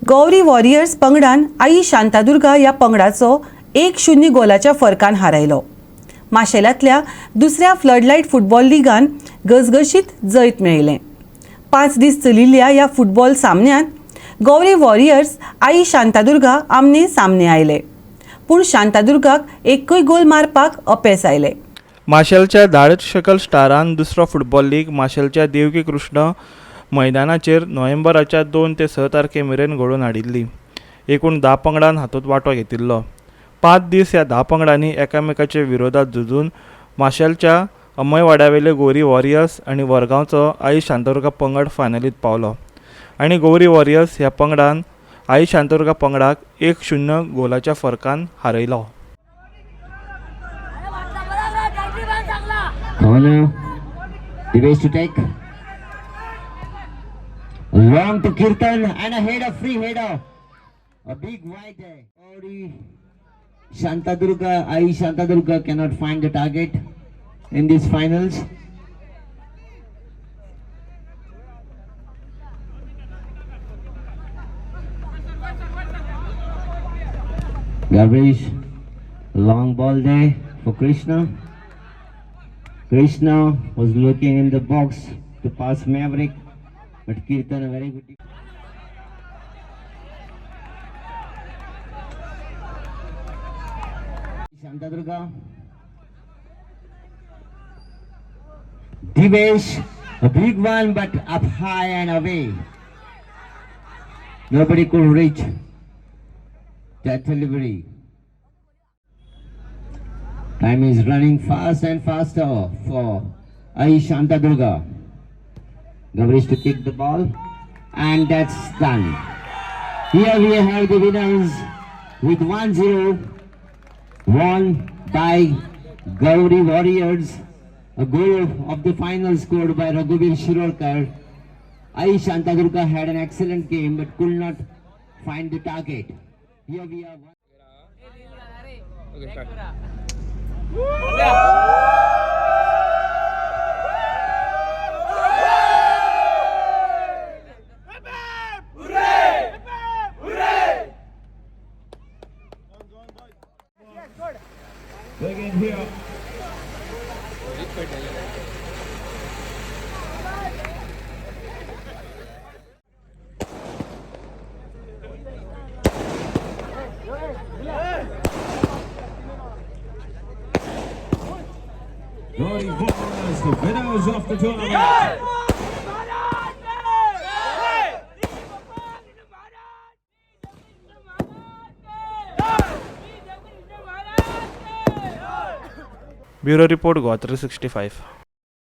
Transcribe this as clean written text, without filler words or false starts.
Gauri warriors पंगडान आई शांतादुर्गा ह्या पंगडाचो 1-0 गोलाच्या फरकान हारायलो. माशेलांतल्या दुसऱ्या फ्लडलायट फुटबॉल लिगान गजगशीत जैत मेळयलें. 5 दीस चलिल्ल्या ह्या फुटबॉल सामन्यांत गौरी वॉरियर्स आई शांतादुर्गा आमने सामने आयले, पूण शांतादुर्गाक एकूय गोल मारपाक अपेस आयलें. माशेलच्या धाडच शकल स्टारान दुसरो फुटबॉल लीग माशेलच्या देवकी कृष्ण मैदानाचेर नोव्हेंबराच्या 2 ते 6 तारखे मेरेन घडोवन हाडिल्ली. एकूण 10 पंगडान हातूंत वांटो घेतिल्लो. 5 दीस ह्या 10 पंगडांनी एकामेकाच्या विरोधात झुजून माशेलच्या अमयवाड्यावेले गौरी वॉरियर्स आनी वरगांवचो आई शांतादुर्गा पंगड फायनलीत पावलो आनी गौरी वॉरियर्स ह्या पंगडान आई शांतादुर्गा पंगडाक 1-0 गोलाच्या फरकान हारयलो. Corner, Divesh to take. Long to Kirtan and a header, free header. A big wide there. Gauri Shantadurga, Ai Shantadurga cannot find the target in these finals. Gavrish, long ball there for Krishna. Krishna was looking in the box to pass Maverick, but Kirtan a very good. Shantadurga. Divesh, a big one, but up high and away. Nobody could reach that delivery. Time is running fast and faster for Ai Shantadurga. Gavrish to kick the ball, and that's done. Here we have the winners with 1-0, won by Gauri Warriors. A goal of the final scored by Raghubir Shirolkar. Ai Shantadurga had an excellent game but could not find the target. Here we are. Okay, start. Big in here. Gauri Warriors, the winners of the tournament. Bureau report, Goa 365.